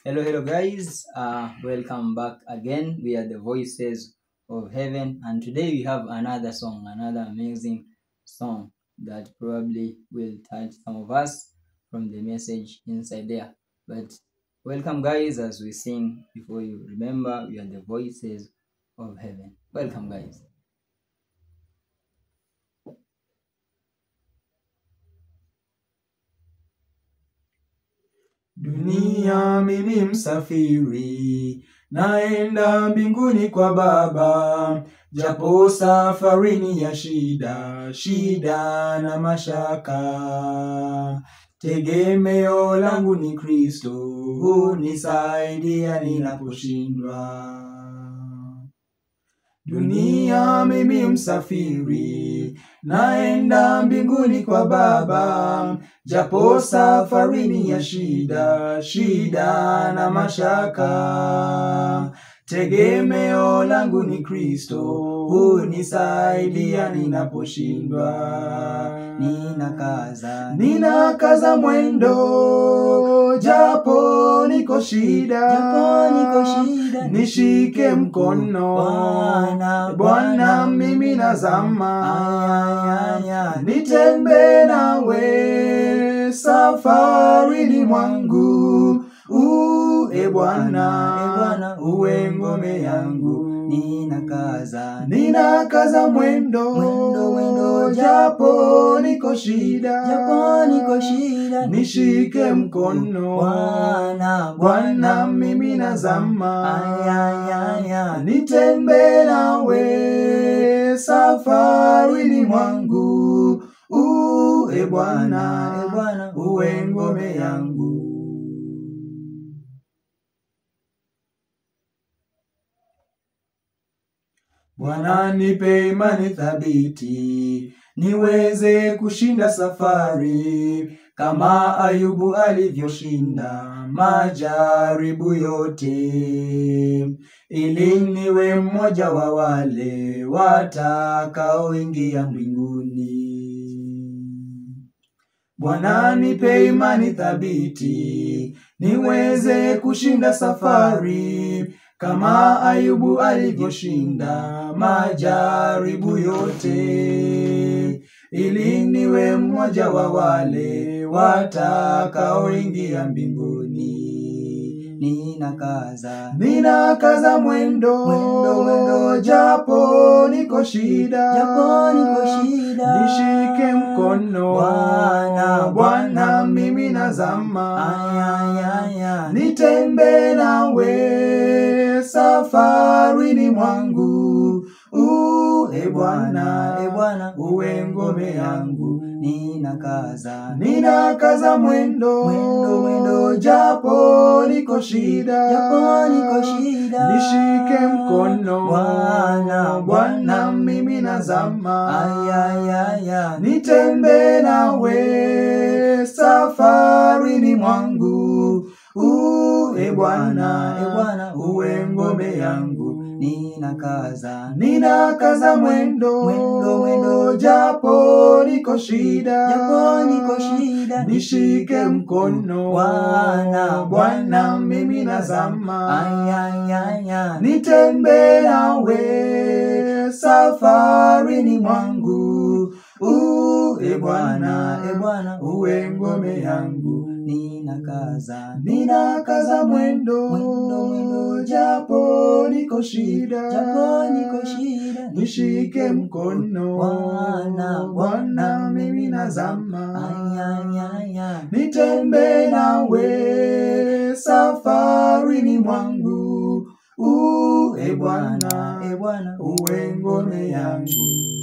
Hello, hello guys. Welcome back again. We are the Voices of Heaven, and today we have another song, another amazing song that probably will touch some of us from the message inside there. But welcome guys, as we sing before you. Remember, we are the Voices of Heaven. Welcome guys. Dunia mimi msafiri, naenda mbinguni kwa Baba, japo safarini ya shida, shida na mashaka. Tegemeo langu ni Kristo, hunisaidia ninaposhindwa. Dunia mimi msafiri, naenda mbinguni kwa Baba, japo safarini ya shida, shida na mashaka. Tegemeo langu ni Kristo, hunisaidia ninaposhindwa. Ninakaza mwendo, japo niko shida, nishike mkono Bwana, mimi nazama, nitembe nawe safarini mwangu. E Bwana, uwe ngome yangu. Ninakaza mwendo, japo niko shida, nishike mkono Bwana, mimi nazama, nitembe nawe safarini mwangu. E Bwana, uwe ngome yangu. Bwana nipe imani thabiti, niweze kushinda safari, kama Ayubu alivyoshinda majaribu yote, ili niwe mmoja wa wale watakaoingia mbinguni. Bwana nipe imani thabiti, niweze kushinda safari, kama Ayubu alivyoshinda majaribu yote, ili niwe mmoja wa wale watakaoingia mbinguni. Ninakaza mwendo, japo niko shida, nishike mkono Bwana, mimi nazama, nitembe nawe safarini mwangu. E Bwana, uwe ngome yangu. Ninakaza mwendo, japo niko shida, nishike mkono Bwana, mimi nazama, nitembe nawe safarini mwangu. E Bwana, uwe ngome yangu. Ninakaza mwendo, japo niko shida, nishike mkono Bwana, mimi nazama, nitembe nawe safarini mwangu. E Bwana, uwe ngome yangu. Ninakaza mwendo, japo niko shida, nishike mkono Bwana, mimi nazama, nitembe nawe safarini mwangu. E Bwana, uwe ngome yangu.